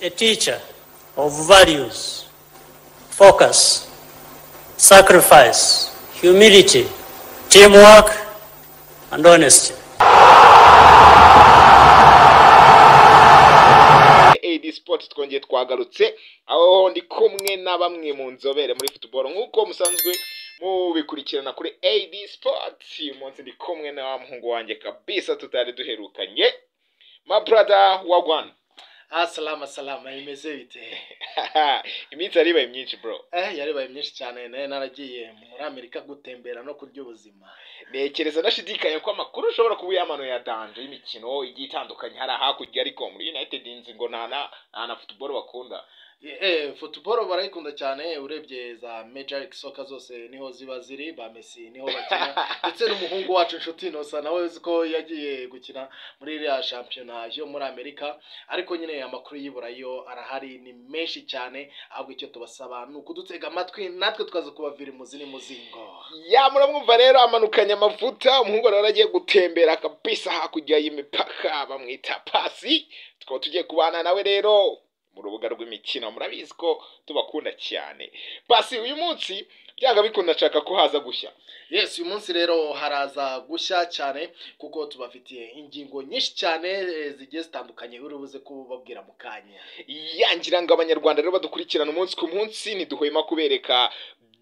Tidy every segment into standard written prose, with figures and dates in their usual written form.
a teacher of values, focus, sacrifice, humility, teamwork, and honesty. AD Sport twongeye twagarutse, aho ndi kumwe na bamwe mu nzobere muri football nk'uko musanzwe mubikurikirana kuri AD Sport. Uyu munsi ndi kumwe na wa muhungu wanjye kabisa tutari duherukanye, my brother wagwan. Salama salama, imeze bite? Iminsi yaribaye myinshi bro. Yaribaye myinshi cyane, naye naragiye muri Amerika gutembera no kurya ubuzima. Ntekereza ndashidikanya ko amakuru ushobora kuba uyamanuye ya danger y'imikino igiye itandukanye hari hakurya, ariko muri United nzi ngo nta na football bakunda. Football barayikunda cyane, urebye za Major League Soccer zose niho ziba ziri, ba Messi niho bakina, ndetse n'umuhungu wacu inshuti Innocent nawe uzi ko yagiye gukina muri iriya shampiyona yo muri Amerika. Ariko nyine amakuru y'iburayo arahari ni menshi cyane, ahubwo icyo tubasaba ni ukudutega amatwi natwe tukaza kubavira imuzi n'umuzingo. Ya muramwumva rero amanukanye amavuta, umuhungu rero agiye gutembera kabisa hakurya y'imipaka, bamwita Pasi. Tukaba tugiye kubana nawe rero mu rubuga rw'imikino, murabizi ko tubakunda cyane. Pasi, uyu munsi byanga bikunda nshaka ko haza gushya. Yes, uyu munsi rero haraza gushya cyane kuko tubafitiye ingingo nyinshi cyane zigiye zitandukanye uri buze kubabwira mu kanya. Yangira ngo abanyarwanda rero badukurikirana umunsi ku munsi, ntiduhwema kubereka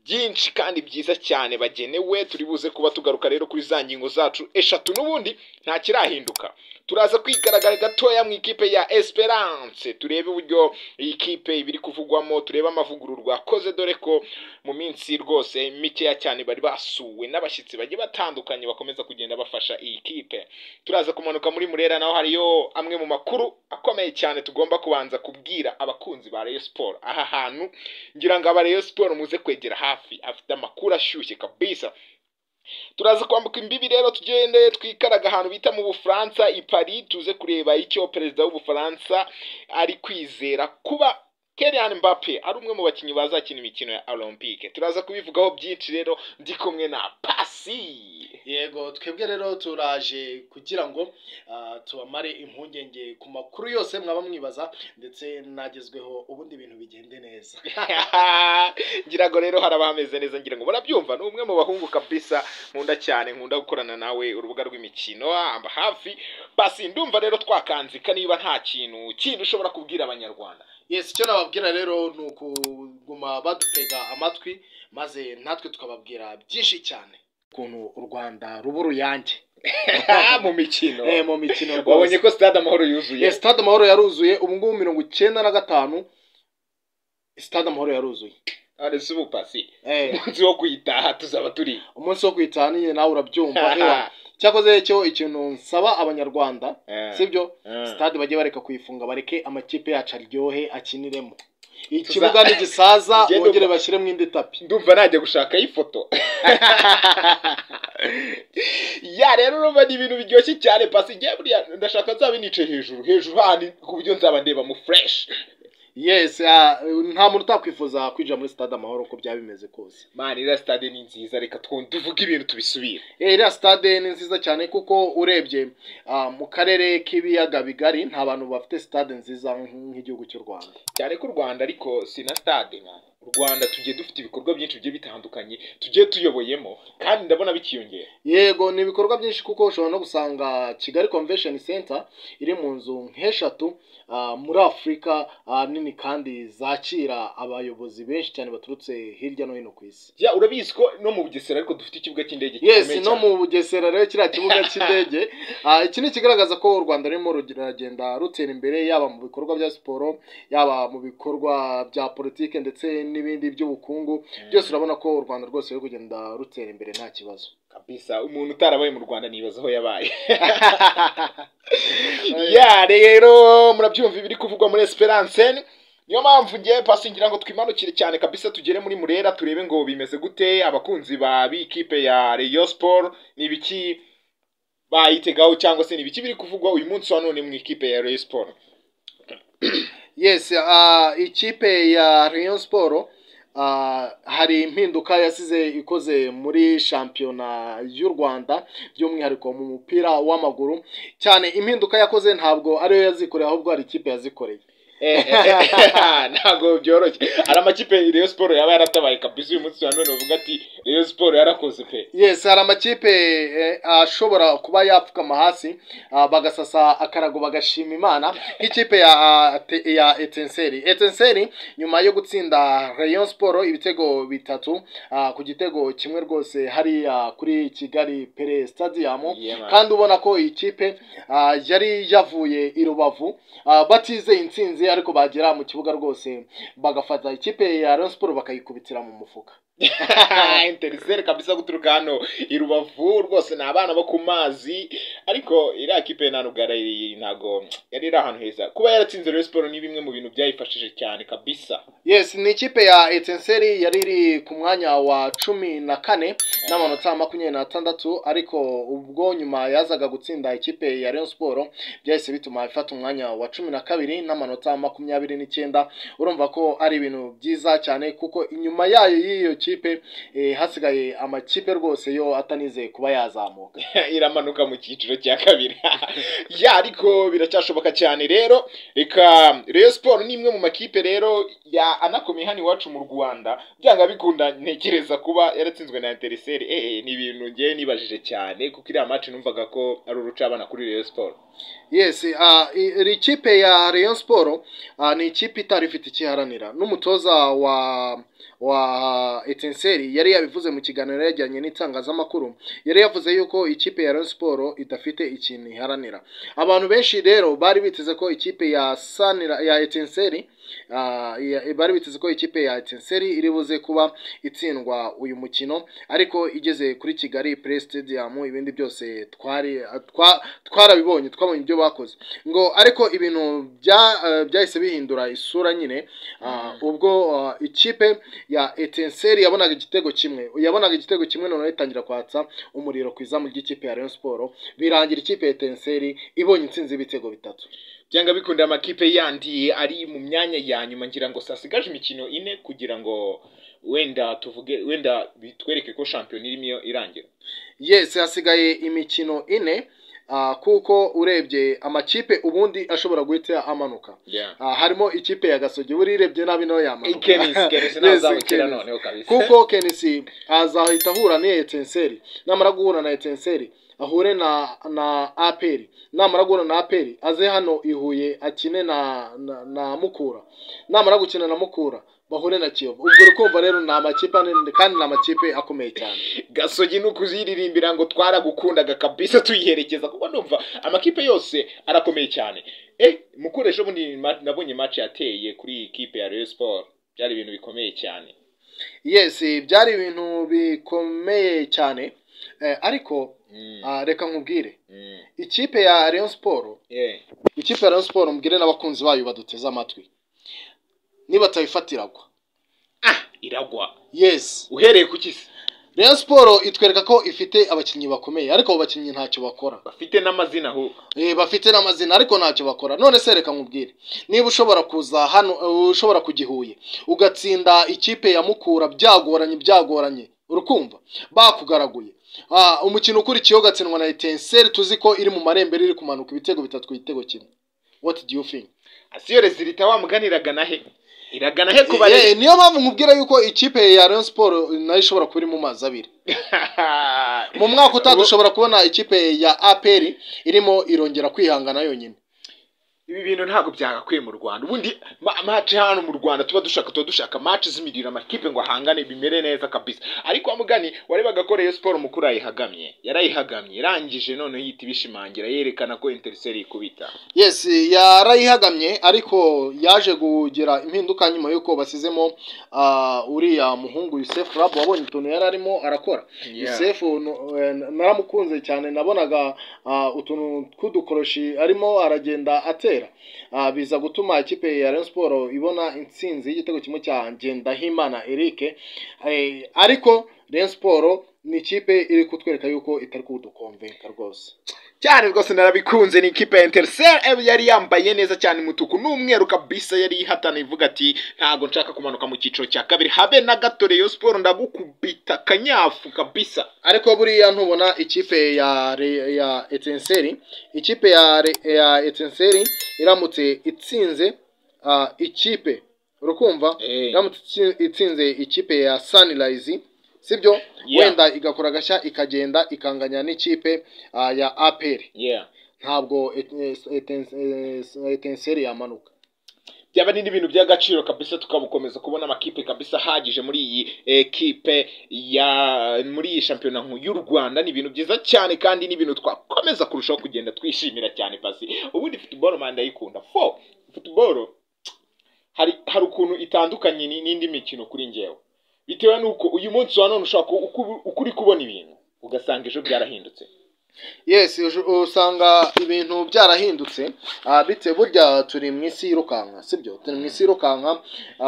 byinshi kandi byiza cyane bagenewe. Turi buze kuba tugaruka rero kuri za ngingo zacu eshatu, n'ubundi nta kirahinduka. Turaza kwigaragara gatoya mu ikipe ya Esperance, turebe uburyo iyi kipe ibiri kuvugwamo, turebe amavugururwa akoze, dore ko mu minsi rwose mikeya cyane bari basuwe n'abashyitsi bagiye batandukanye bakomeza kugenda bafasha iyi kipe. Turaza kumanuka muri Murera, naho hariyo amwe mu makuru akomeye cyane tugomba kubanza kubwira abakunzi ba Rayon Sport. Aha hantu ngira ngo aba Rayon Sport muze kwegera hafi, afite amakuru ashyushye kabisa. Turaza kwambuka imbibi rero tugende twikaraga ahantu bita mu Bufaransa i Paris, tuze kureba icyo perezida w'Ubufaransa ari kwizera kuba Kylian Mbappe ari umwe mu bakinnyi bazakina imikino ya Olympique. Turaza kubivugaho byinshi rero ndi kumwe na Pasi. Yego, twebwe rero turaje kugira ngo tubamare impungenge ku makuru yose mwaba mwibaza ndetse nagezweho, ubundi ibintu bigende neza. Ngira ngo rero haraba hameze neza, ngira ngo murabyumva, ni umwe mu bahungu kabisa nkunda cyane, nkunda gukorana nawe urubuga rw'imikino amba hafi. Pasi, ndumva rero twakanzika niba nta kintu kindi ushobora kubwira abanyarwanda. Yes, icyo nababwira rero ni ukuguma badutega amatwi maze natwe tukababwira byinshi cyane ukuntu u Rwanda ruba uruyange mu mikino. Mu mikino rwose. Wabonye ko Stade Amahoro yuzuye. Stade Amahoro yaruzuye, ubu ngubu 95 Stade Amahoro yaruzuye. Ari si ubupasi. Umunsi wo kuyitaha tuzaba turi. Umunsi wo kuyitaha nyine nawe urabyumva. Cyakoze cyo ikintu nsaba abanyarwanda, sibyo? Stade bajye bareka kuyifunga, bareke amakipe yacu aryohe akiniremo. Ikibuga ni gisaza bongere bashyiremo indi tapi. Ndumva najya gushaka ifoto. Ya rero urumva ni ibintu biryoshye cyane Pasi, ngiye buriya ndashaka nzabe nicaye hejuru hejuru handi ku buryo nzaba ndeba mu fresh. Yes, nta muntu utakwifuza kwinjira muri Stade Amahoro uko byaba bimeze kose. Man, iriya stade ni nziza, reka tuvuge ibintu tubisubire. Iriya stade ni nziza cyane kuko urebye mu karere k'ibiyaga bigari nta bantu bafite stade nziza nk'igihugu cy'u Rwanda. Cyane ko u Rwanda ariko si na stade, man. U Rwanda tugiye dufite ibikorwa byinshi bigiye bitandukanye tugiye tuyoboyemo kandi ndabona bikiyongera. Yego, ni ibikorwa byinshi kuko ushobora no gusanga Kigali Convention Center iri mu nzu nk'eshatu muri Afurika nini kandi zakira abayobozi benshi cyane baturutse hirya no hino ku isi. Ya urabizi ko no mu Bugesera ariko dufite ikibuga cy'indege. Yes, no mu Bugesera rero kiriya kibuga cy'indege. Iki ni kigaragaza ko u Rwanda rurimo ruragenda rutera imbere, yaba mu bikorwa bya siporo, yaba mu bikorwa bya politike ndetse n'ibindi by'ubukungu. Byose urabona ko u Rwanda rwose ruri kugenda rutera imbere nta kibazo. Kabisa, umuntu utarabaye mu Rwanda nibaza aho yabaye. Ya rero murabyumva ibiri kuvugwa muri Esperance. Niyo mpamvu ngiye Pasi ngira ngo twimanukire cyane kabisa tugere muri Murera turebe ngo bimeze gute, abakunzi ba ikipe ya Rayon Sport ni biki bayitegaho cyangwa se ni biki biri kuvugwa uyu munsi wa none mu ikipe ya Rayon Sport. Yes, ikipe ya Rayon Sport hari impinduka yasize ikoze muri shampiyona y'u Rwanda by'umwihariko mu mupira w'amaguru cyane. Impinduka yakoze ntabwo ariyo yazikoreye ahubwo hari ikipe yazikoreye. Ntabwo byoroshye. Hari amakipe Rayon Sport yaba yaratabaye kabisa uyu munsi wa none uvuga ati Rayon Sport yarakoze pe. Yes, hari amakipe ashobora kuba yapfukama hasi, bagasasa akarago bagashima Imana, nk'ikipe ya Etincelle. Etincelle nyuma yo gutsinda Rayon Sport ibitego 3 ku gitego kimwe rwose hariya kuri Kigali Pele Stadium. Kandi ubona ko iyi kipe yari yavuye i Rubavu batizeye intsinzi, ariko bagera mu kibuga rwose bagafata ikipe ya Rayon Sport bakayikubitira mu mufuka. Etincelle kabisa guturuka hano i Rubavu rwose ni abana bo ku mazi, ariko iriya kipe nta nubwo ntago yari iri ahantu heza. Kuba yaratsinze Rayon Sport ni bimwe mu bintu byayifashije cyane kabisa. Yes, ni ikipe ya Etincelle yari iri ku mwanya wa 14 n'amanota 26, ariko ubwo nyuma yazaga gutsinda ikipe ya Rayon Sport byahise bituma ifata umwanya wa 12 n'amanota 29. Urumva ko ari ibintu byiza cyane, kuko inyuma yayo y'iyo kipe hasigaye amakipe rwose yo atanizeye kuba yazamuka. Iramanuka mu cyiciro cya kabiri. Ya, ariko biracyashoboka cyane rero. Reka Rayon Sport ni imwe mu makipe rero ya anakomeye hano iwacu mu Rwanda, byanga bikunda ntekereza kuba yaratsinzwe na Etincelle. Ni ibintu ngewe nibajije cyane, kuko iriya match numvaga ko ari urucabana kuri Rayon Sport. Yes, iri kipe ya Rayon Sport ni ikipe itari ifite ikiharanira. N'umutoza wa Etincelle yari yabivuze mu kiganiro yajyanye n'itangazamakuru, yari yavuze yuko ikipe ya Rayon Sport idafite ikintu iharanira. Abantu benshi rero bari biteze ko ikipe ya Sanira ya Etincelle bari biteze ko ikipe ya Etincelle iri buze kuba itsindwa uyu mukino, ariko igeze kuri Kigali Pele Stadium ibindi byose twarabibonye, twabonye ibyo bakoze ngo, ariko ibintu byahise bihindura isura nyine ubwo ikipe ya Etincelle yabonaga igitego kimwe, noneho itangira kwatsa umuriro ku izamu ry'ikipe ya Rayon Sport, birangira ikipe ya Etincelle ibonye intsinzi y'ibitego 3. Byanga bikunda amakipe yandi ari mu myanya ya nyuma, ngira ngo sasigaje imikino 4 kugira ngo wenda tuvuge wenda bitwereke ko shampiyona irimo irangira. Yes, hasigaye imikino 4, kuko urebye amakipe ubundi ashobora guhita amanuka. Harimo ikipe ya Gasogi, urirebye nabi nayo yamanuka. Kenisi nazamukira noneho kabisa, kuko Kenisi azahita ahura na Etincelle, namara guhura na Etincelle ahure na APR, namara guhura na APR aze hano i Huye akine na Mukura, namara gukina na Mukura bahure na Kiyovu. Ubwo rukumva rero ni amakipe ane kandi ni amakipe akomeye cyane. Gasogi ni ukuziririmbira ngo twaragukundaga kabisa tuyiherekeza, kuko ndumva amakipe yose arakomeye cyane. Mukura ejo bundi nabonye match yateye kuri ikipe ya Rayon Sport, byari ibintu bikomeye cyane. Yes, byari ibintu bikomeye cyane. Ariko reka nkubwire ikipe ya Rayon Sport, ikipe ya Rayon Sport mbwire n'abakunzi bayo baduteze amatwi, niba tayifatiragwa iragwa. Yes, uhereye ku kisi Rayon Sport itwereka ko ifite abakinnyi bakomeye, ariko abo bakinnyi ntacyo bakora, bafite n'amazina aho bafite n'amazina ariko ntacyo bakora. None se reka nkubwire, niba ushobora kuza hano, ushobora kugihuye ugatsinda ikipe ya Mukura byagoranye, urukumva bakugaraguye, umukino ukurikiyeho ugatsindwa na Etincelle tuzi ko iri mu marembere iri kumanuka ibitego 3 ku gitego kimwe. What do you think? Asiyo rezilita wamuganiraga he? Iragana he kuba niyo mpamvu nkubwira yuko ikipe ya Rayon Sport nayo ishobora kuba iri mu mazi abiri. Mu mwaka utaha dushobora kubona ikipe ya APR irimo irongera kwihangana yonyine. Ibi bintu ntabwo byagakwiye mu Rwanda. Ubundi match hano mu Rwanda tuba dushaka match z'imiriro, amakipe ngo ahangane bimere neza kabisa. Ariko amugani warebaga ko Rayon Sport Mukura yayihagamye, yarayihagamye irangije none yita ibishimangira yerekana ko Etincelle ikubita. Yes, yarayihagamye ariko yaje kugira impinduka nyuma yuko basizemo uriya muhungu Yusef Rab, wabonye utuntu yari arimo arakora. Yusef naramukunze cyane, nabonaga utuntu tw'udukoroshi arimo aragenda atera. Biza gutuma ikipe ya Rayon Sport ibona intsinzi y'igitego kimwe cya Ngendahimana Eric. Ariko Rayon Sport ni ikipe iri kutwereka yuko itari kudukonvenka rwose cyane rwose. Narabikunze, ni ikipe ya Etincelle yari yambaye neza cyane umutuku n'umweru kabisa, yari ihatana ivuga ati ntago nshaka kumanuka mu cyiciro cya kabiri habe na gato, Rayon Sport ndagukubita kanyafu kabisa. Ariko buriya ntubona ikipe ya Etincelle, ikipe ya Etincelle iramutse itsinze ikipe, urukumva, iramutse itsinze ikipe ya Sunrise, sibyo, wenda igakora agashya ikagenda ikanganya n'ikipe ya APR, ntabwo Etincelle yamanuka. Byaba ni ibintu by'agaciro kabisa, tukabukomeza kubona amakipe kabisa ahagije muri iyi ekipe ya muri iyi shampiyona y'u Rwanda. Ni ibintu byiza cyane kandi ni ibintu twakomeza kurushaho kugenda twishimira cyane. Pasi, ubundi football man ndayikunda. Fo football hari ukuntu itandukanye n'indi mikino kuri njyewe, bitewe n'uko uyu munsi wa none ushobora uko uri kubona ibintu ugasanga ejo byarahindutse. Yes, usanga ibintu byarahindutse, bitewe burya turi mu isi yirukanka, sibyo? Turi mu isi yirukanka,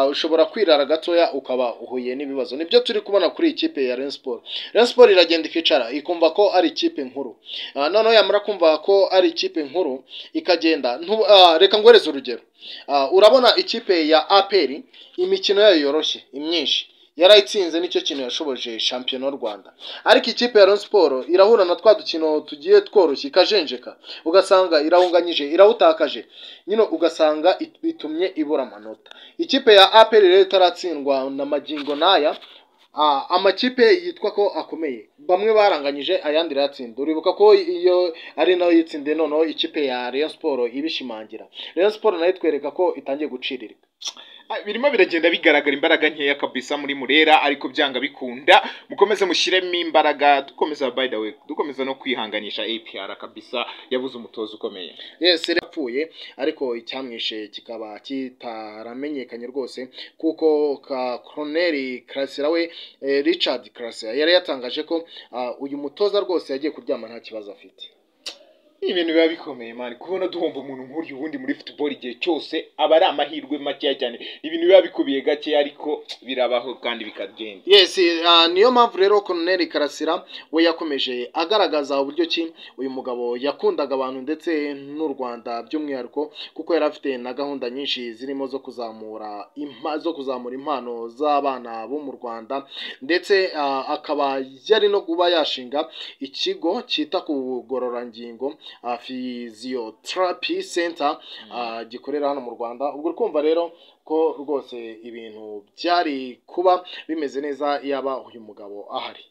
ushobora kwirara gatoya ukaba uhuye n'ibibazo. Nibyo turi kubona kuri iyi kipe ya Rayon Sport. Rayon Sport iragenda ikicara ikumva ko ari ikipe nkuru, noneho yamara kumva ko ari ikipe nkuru ikagenda reka nguhereze urugero. Urabona ikipe ya APR imikino yayo yoroshye imyinshi yarayitsinze, nicyo kintu yashoboje shampiyona y'u Rwanda. Ariko ikipe ya Rayon Sport irahura na twa dukino tugiye tworoshye ikajenjeka, ugasanga irahunganyije, irawutakaje nyine, ugasanga bitumye ibura amanota. Ikipe ya APR rero itaratsindwa na magingo n'aya, amakipe yitwa ko akomeye bamwe baranganyije, ayandi irayatsinda. Uribuka ko iyo ari nayo yitsindiye, noneho ikipe ya Rayon Sport ibishimangira. Rayon Sport nayo itwereka ko itangiye guciririka. Birimo biragenda bigaragara imbaraga nkeya kabisa muri Murera, ariko byanga bikunda mukomeze mushyiremo imbaraga. Dukomeza, by the way, dukomeza no kwihanganisha APR kabisa, yabuze umutoza ukomeye. Yes, yapfuye, ariko icyamwishe kikaba kitaramenyekanye rwose, kuko ka Colonel Karasira we, Richard Karasira yari yatangaje ko uyu mutoza rwose yagiye kuryama nta kibazo afite. Ni ibintu biba bikomeye man, kubona duhomba umuntu nk'uriya. Ubundi muri football igihe cyose aba ari amahirwe makeya cyane, ni ibintu biba bikubiye gake, ariko birabaho kandi bikagenda. Yes, niyo mpamvu rero Colonel Karasira we yakomeje agaragaza uburyo ki uyu mugabo yakundaga abantu ndetse n'u Rwanda by'umwihariko, kuko yari afite na gahunda nyinshi zirimo zo kuzamura impano z'abana bo mu Rwanda, ndetse akaba yari no kuba yashinga ikigo cyita ku bugororangingo, Physiotherapy Center, gikorera hano mu Rwanda. Ubwo uri kumva rero ko rwose ibintu byari kuba bimeze neza yaba uyu mugabo ahari.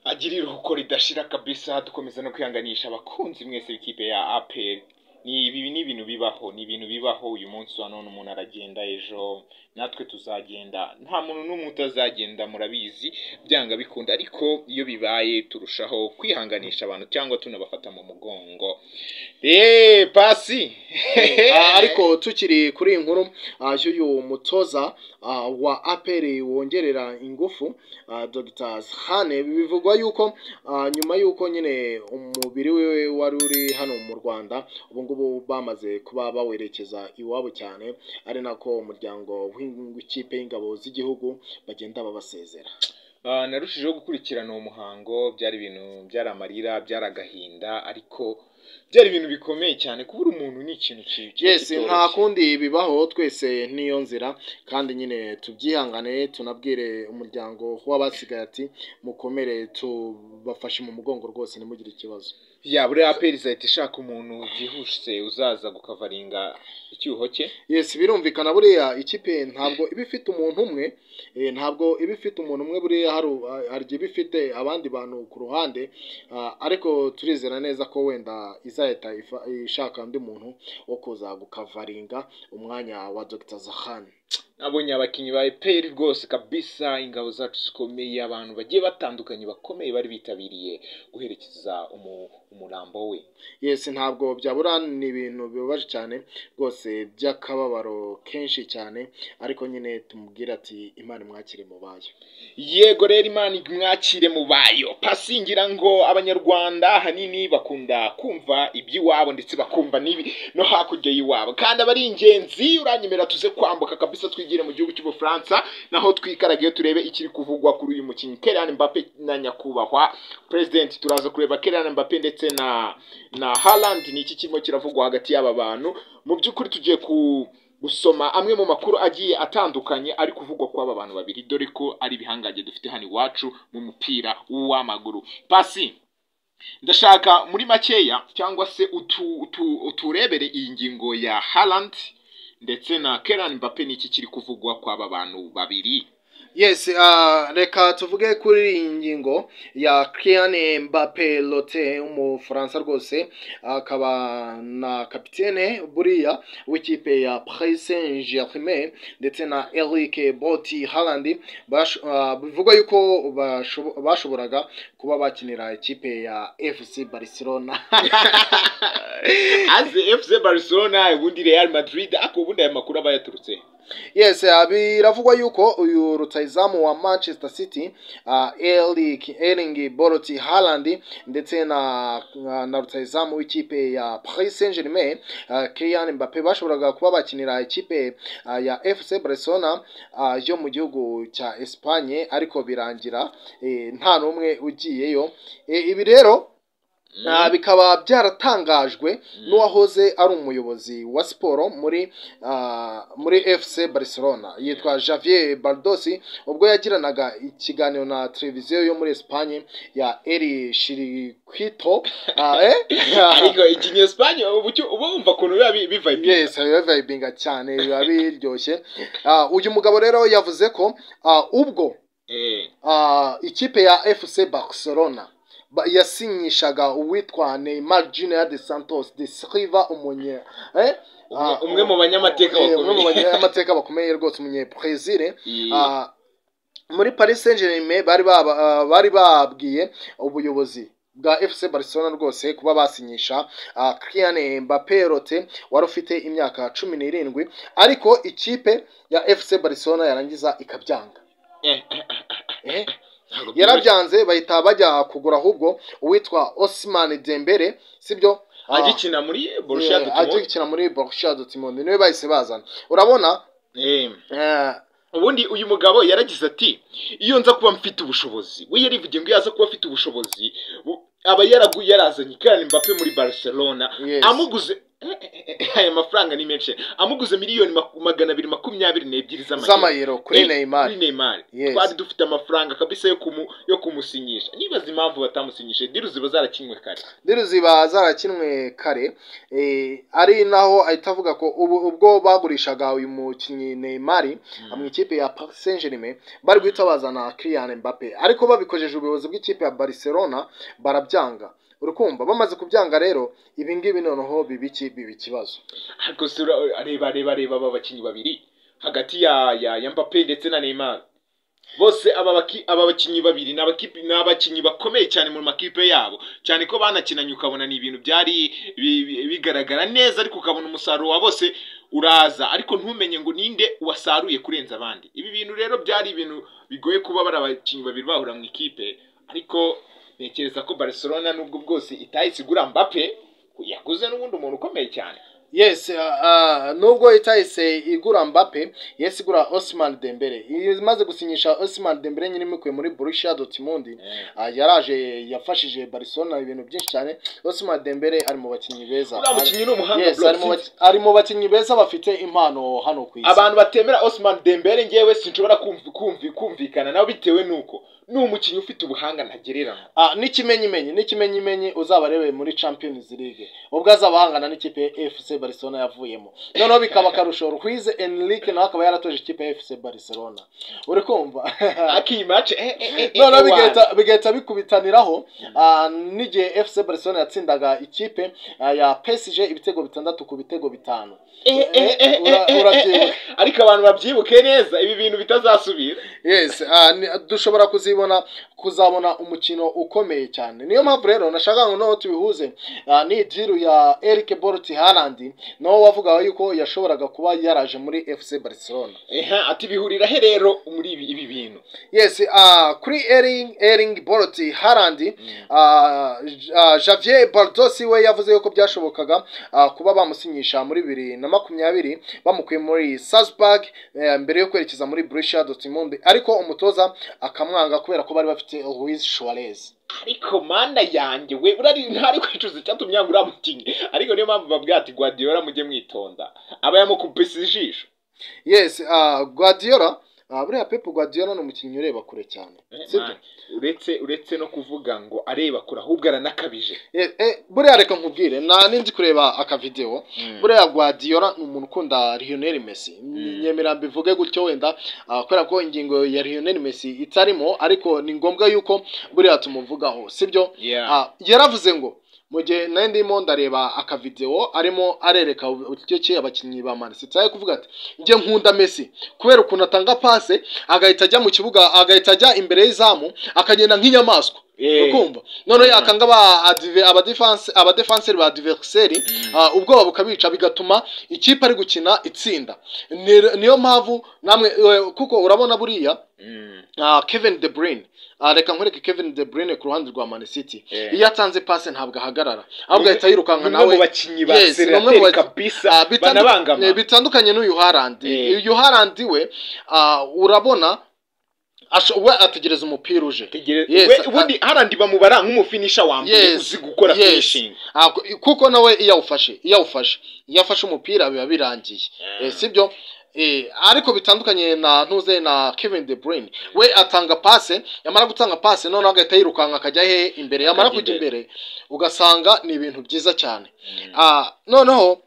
Agira iruhuko ridashira kabisa. Dukomeza no kwihanganisha abakunzi mwese b'ikipe ya APR. Ni ibi ni ibintu bibaho, ni ibintu bibaho. Uyu munsi wa none umuntu aragenda, ejo natwe tuzagenda, nta muntu n'umwe utazagenda, murabizi byanga bikunda. Ariko iyo bibaye turushaho kwihanganisha abantu cyangwa tunabafata mu mugongo. Pasi. Ariko tukiri kuri iyi nkuru y'uyu mutoza wa APR wongerera ingufu, Dr. Hane, bivugwa yuko nyuma yuko nyine umubiri we wari uri hano mu Rwanda, ubu ngubu bamaze kuba bawerekeza iwabo cyane, ari nako umuryango w'ikipe y'ingabo z'igihugu bagenda babasezera. Narushijeho gukurikirana uwo muhango, byari ibintu, byari amarira, byari agahinda, ariko byari ibintu bikomeye cyane. Kubura umuntu ni ikintu kiba Yes, kitoroshye. nta kundi, bibaho twese, niyo nzira, kandi nyine tubyihangane, tunabwire umuryango w'abasigaye ati mukomere, tubafashe mu mugongo rwose, ntimugire ikibazo. Ya, buriya APR izahita ishaka umuntu byihuse uzaza gukavaringa icyuho cye. Yes, birumvikana, buriya ikipe ntabwo iba ifite umuntu umwe, ntabwo iba ifite umuntu umwe. Buriya hari igihe iba ifite abandi bantu ku ruhande, ariko turizera neza ko wenda izahita ishaka undi muntu wo kuza gukavaringa umwanya wa Dr. Zahani. Nabonye abakinnyi ba APR rwose kabisa, ingabo zacu zikomeye, abantu bagiye batandukanye bakomeye bari bitabiriye guherekeza umurambo we. Yes, ntabwo byabura, ni ibintu bibabaje cyane rwose by'akababaro kenshi cyane, ariko nyine tumubwire ati Imana imwakire mu bayo. Yego rero, Imana imwakire mu bayo. Pasi, ngira ngo Abanyarwanda ahanini bakunda kumva iby'iwabo ndetse bakumva n'ibi no hakurya y'iwabo, kandi aba ari ingenzi. Uranyemera tuze kwambuka kabisa, twigire mu gihugu cy'Ubufaransa, naho twikaragiye turebe ikiri kuvugwa kuri uyu mukinnyi Kylian Mbappe na nyakubahwa president. Turaza kureba Kylian Mbappe ndetse na Haaland, ni iki kirimo kiravugwa hagati y'aba bantu. Mu by'ukuri tugiye ku gusoma amwe mu makuru agiye atandukanye ari kuvugwa kw'aba bantu babiri, dore ko ari ibihangange dufite hano iwacu mu mupira w'amaguru. Pasi, ndashaka muri makeya cyangwa se uturebere iyi ngingo ya Haaland ndetse na Kylian Mbappe. Niki kiri kuvugwa kw'aba bantu babiri? Yes, reka tuvuge kuri iyi ngingo ya Kylian Mbappe Lottin, umufaransa rwose, akaba na kapitene buriya w'ikipe ya Paris Saint-Germain, ndetse na Eric Braut Haaland, bivugwa yuko bashoboraga kuba bakinira ikipe ya FC Barcelona. Aze FC Barcelona, ubundi Real Madrid, ariko ubundi aya makuru aba yaturutse? Yes, biravugwa yuko uyu rutahizamu wa Manchester City, Eric Erling Braut Haaland, ndetse na rutahizamu w'ikipe ya Paris Saint-Germain, Kylian Mbappe, bashoboraga kuba bakinira ikipe ya FC Barcelona yo mu gihugu cya Espagne, ariko birangira nta n'umwe ugiyeyo. Ibi rero bikaba byaratangajwe n'uwahoze ari umuyobozi wa siporo muri FC Barcelona yitwa Javier Baldosi, ubwo yagiranaga ikiganiro na televiziyo yo muri Espagne ya El Chiringuito. Ariko ikinyespanye uba wumva ukuntu biba bivibinga. Yes, biba vibinga cyane, biba biryoshye. Uyu mugabo rero yavuze ko ubwo ikipe ya FC Barcelona yasinyishaga uwitwa Neymar Junior de Santos de Silva, umunye Umwe mu banyamateka umwe mu bakomeye. banyamateka bakomeye rwose, umunye Brazil, muri Paris Saint-Germain, bari babwiye ubuyobozi bwa FC Barcelona rwose kuba basinyisha Kylian Mbappe Lottin wari ufite imyaka 17, ariko ikipe ya FC Barcelona yarangiza ikabyanga. Ntabwo. Yarabyanze, bahita bajya kugura ahubwo uwitwa Ousmane Dembele, sibyo? Agikina muri Borussia Dortmund. Agikina muri Borussia Dortmund, niwe bahise bazana, urabona. Ubundi uyu mugabo yaragize ati: "Iyo nza kuba mfite ubushobozi", we yarivugiye ngo iyo aza kuba afite ubushobozi aba yarazanye Kylian Mbappe muri Barcelona. Amuguze aya mafaranga ni menshi, amuguze miliyoni 222 z'amayero. Z'amayero kuri Neymar. Kuri Neymar. Yes. Twari dufite amafaranga kabisa yo kumusinyisha. Nibaza impamvu batamusinyishije, deal ziba zarakinwe kare. Deal ziba zarakinwe kare, ari naho ahita avuga ko ubu ubwo bagurishaga uyu mukinnyi Neymar mu ikipe ya Paris Saint-Germain, bari guhita bazana Kylian Mbappe, ariko babikojeje ubuyobozi bw'ikipe ya Barcelona barabyanga. Urikumva, bamaze kubyanga rero, ibi ngibi noneho biba iki? Biba ikibazo. Ariko se reba, reba, reba aba bakinnyi babiri hagati ya Mbappe ndetse na Neymar. Bose aba bakinnyi babiri ni abakinnyi bakomeye cyane mu makipe yabo, cyane ko banakinanye ukabona ni ibintu byari bigaragara neza, ariko ukabona umusaruro wa bose uraza, ariko ntumenye ngo ninde wasaruye kurenza abandi. Ibi bintu rero byari ibintu bigoye kuba bari abakinnyi babiri bahura mu ikipe, ariko ntekereza ko Barcelona, nubwo bwose itahise igura Mbappe, yaguze n'ubundi umuntu ukomeye cyane. Yes, nubwo itahise igura Mbappe, yes, igura Ousmane Dembele. Imaze gusinyisha Ousmane Dembele nyine imukuye muri Borussia Dortmund, yaraje yafashije Barcelona ibintu byinshi cyane. Ousmane Dembele ari mu bakinnyi beza. Uriya mukinnyi ni umuhanga, Yes, bro. ari mu bakinnyi beza bafite impano hano ku isi. Abantu batemera Ousmane Dembele, ngewe sinshobora kumvikana nawe, bitewe nuko ni umukinnyi ufite ubuhanga ntagereranywa. N'ikimenyimenyi uzabarebe muri Champions League ubwo azaba ahangana n'ikipe ya FC Barcelona yavuyemo, noneho bikaba akarusho Luis Enrique nawe akaba yaratoje ikipe ya FC Barcelona, uri kumva? Ariko iyi match Noneho bigahita bikubitaniraho n'igihe FC Barcelona yatsindaga ikipe ya PSG ibitego 6 ku bitego 5. Urabyibuka. Ariko abantu babyibuke neza, ibi bintu bitazasubira. Yes, dushobora kuzabona umukino ukomeye cyane. Niyo mpamvu rero nashaka ngo noneho tubihuze ni deal ya Eric Braut Haaland, nawe wavugaga yuko yashoboraga kuba yaraje muri FC Barcelona. Eha, ati bihurira he rero muri ibi bintu? Yes, kuri Erling Braut Haaland, Javier Baldosi we yavuze yuko byashobokaga kuba bamusinyisha muri 2020 bamukuye muri Salzburg, mbere yo kwerekeza muri Borussia Dortmund, ariko umutoza akamwanga kubera ko bari bafite Luis Suarez. Ariko mana yanjye we, urari ntari kwicuza icyatumye yanga uriya mukinnyi. Ariko niyo mpamvu babwira ati: "Guardiola mujye mwitonda, aba yamukubise ijisho." Yes, Guardiola Buriya Pep Guardiola ni umukinnyi ureba kure cyane, sibyo? Uretse no kuvuga ngo areba kure, ahubwo aranakabije. Buriya reka nkubwire, nzi kureba akavideo. Buriya Guardiola ni umuntu ukunda Lionel Messi, nyemera mbivuge gutyo wenda kubera ko ingingo ya Lionel Messi itarimo, ariko ni ngombwa yuko buriya tumuvugaho, sibyo? Yaravuze ngo mu gihe nari ndimo ndareba akavideo arimo arereka uburyo ki abakinnyi ba Man City, ari kuvuga ati njye nkunda Messi kubera ukuntu atanga passe, agahita ajya mu kibuga, agahita ajya imbere y'izamu, akagenda nk'inyamaswa. Ukumva noneho yakanga aba defense, aba defenseur ba adversaire, ubwoba bukabica, bigatuma ikipe ari gukina itsinda. Niyo mpamvu namwe, kuko urabona buriya Kevin De Bruyne, reka nkwereke Kevin De Bruyne ku ruhande rwa Man City, iyo atanze passe ntabwo ahagarara, ahubwo ahita yirukanka nawe. Nawe mu bakinnyi ba accélérateur kabisa, banabangama. Bitandukanye n'uyu Haaland. Uyu Haaland we, urabona we ategereza umupira uje. Ubundi Haaland bamubara nk'umufinisher wa mbere uzi gukora finishing. Kuko nawe iyo afashe umupira biba birangiye, sibyo? Ariko bitandukanye na ntuze na Kevin De Bruyne, we atanga passe, yamara gutanga passe noneho agahita yirukanka akajya he imbere, yamara kujya imbere ugasanga ni ibintu byiza cyane. Noneho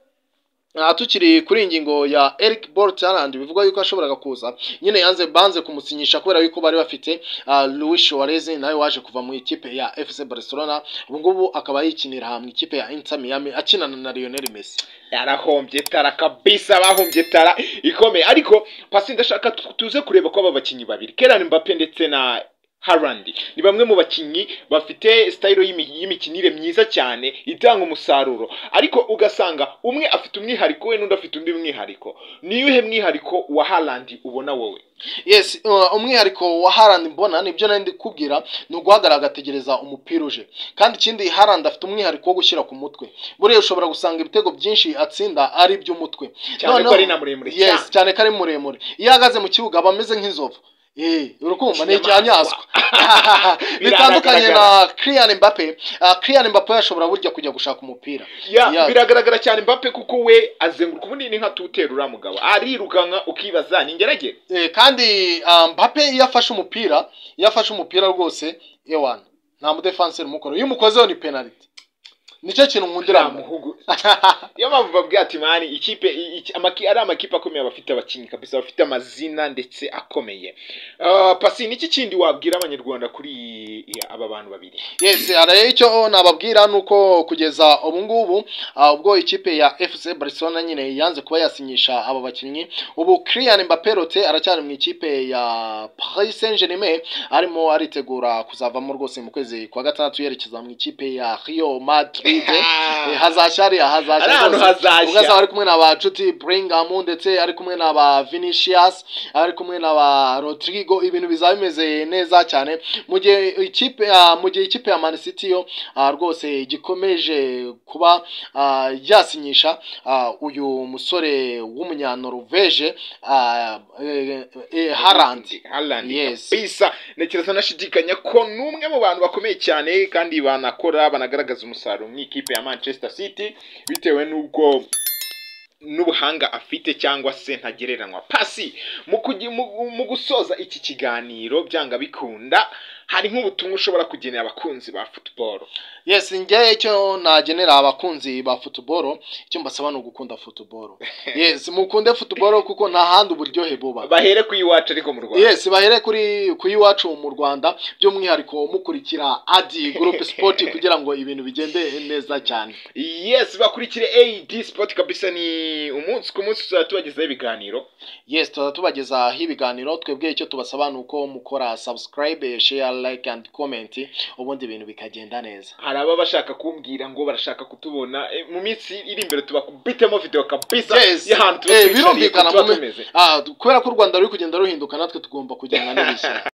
tukiri kuri ingingo ya Eric Braut Haaland, bivugwa yuko ashoboraga kuza nyine, yanze, banze kumusinyisha kubera yuko bari bafite Luis Suarez, nawe waje kuva mu ikipe ya FC Barcelona, ubu ngubu akaba yikinira mu ikipe ya Inter Miami akinana na Lionel Messi. Yarahombye tara kabisa, bahombye tara ikomeye. Ariko pasi, ndashaka tuze kureba ko aba bakinnyi babiri, Kylian Mbappe ndetse na Haaland, ni bamwe mu bakinnyi bafite style y'imikinire myiza cyane itanga umusaruro, ariko ugasanga umwe afite umwihariko we n'undi afite undi mwihariko. Ni uwuhe mwihariko wa Haaland ubona wowe? Yes, umwihariko wa Haaland mbona nibyo nari ndikubwira, ni uguhagarara agategereza umupira uje. Kandi ikindi, Haaland afite umwihariko wo gushyira ku mutwe. Buriya ushobora gusanga ibitego byinshi atsinda ari iby'umutwe. Cyane ko ari na muremure. Yes, cyane ko ari muremure. Iyo ahagaze mu kibuga aba ameze nk'inzovu. Urukumva ni icyanyaswa, bitandukanye na Kylian Mbappe. Kylian Mbappe yashobora burya kujya gushaka umupira. Ya, biragaragara cyane Mbappe, kuko we azenguruka, ubundi ni nka tutera, uriya mugabo arirukanka ukibaza ni ingeragere. Kandi Mbappe iyo afashe umupira rwose, ewana, nta mudefanseri umukora, iyo umukozeho ni penalty. Nicyo kintu nkundira. Muhungu, niyo mpamvu babwira ati man, ikipe ari amakipe akomeye aba afite abakinnyi kabisa bafite amazina ndetse akomeye. Pasi, niki kindi wabwira abanyarwanda kuri aba bantu babiri? Yes, hari icyo nababwira, nuko kugeza ubu ngubu, ubwo ikipe ya FC Barcelona nyine yanze kuba yasinyisha aba bakinnyi, ubu Kylian Mbappe Rote aracyari mu ikipe ya Paris Saint-Germain, arimo aritegura kuzavamo rwose mu kwezi kwa gatandatu yerekeza mu ikipe ya Real Madrid. Hazashya hariya, hazashya. Ari ahantu hazashya. Ubwo azaba ari kumwe na ba Jude Bellingham, ndetse ari kumwe na ba Vinicius, ari kumwe na ba Rodrigo, ibintu bizaba bimeze neza cyane. Mu gihe ikipe ya Man City yo rwose gikomeje kuba yasinyisha uyu musore w'umunyanoruveje, Haaland. Haaland. Yes. Kabisa, ntekereza nashidikanya ko n'umwe mu bantu bakomeye cyane kandi banakora, banagaragaza umusaruro mu ikipe ya Manchester City, bitewe n'uko n'ubuhanga afite cyangwa se ntagereranywa. Pasi, mu gusoza iki kiganiro, byanga bikunda hari nk'ubutumwa ushobora kugenera abakunzi ba football? Yes, njye icyo nagenera abakunzi ba football, icyo mbasaba ni ugukunda football. Yes, mukunde football kuko nta handi uburyohe buba. Bahere ku iwacu ariko mu Rwanda. Yes, bahere kuri ku iwacu mu Rwanda, by'umwihariko mukurikira Adi Group Sport kugira ngo ibintu bigende neza cyane. Yes, bakurikire AD Sport kabisa, ni umunsi ku munsi tuzajya tubagezaho ibiganiro. Yes, tuba tubagezaho ibiganiro. Twebwe icyo tubasaba ni uko mukora subscribe, share, like and comment, ubundi ibintu bikagenda neza. Hari ababa bashaka kumbwira ngo barashaka kutubona. Mu minsi iri imbere tubakubitemo video kabisa y'ahantu tuba twicariye, Birumvikana. tuba tumeze. Kubera ko u Rwanda ruri kugenda ruhinduka, natwe tugomba kujyana n'ibishya.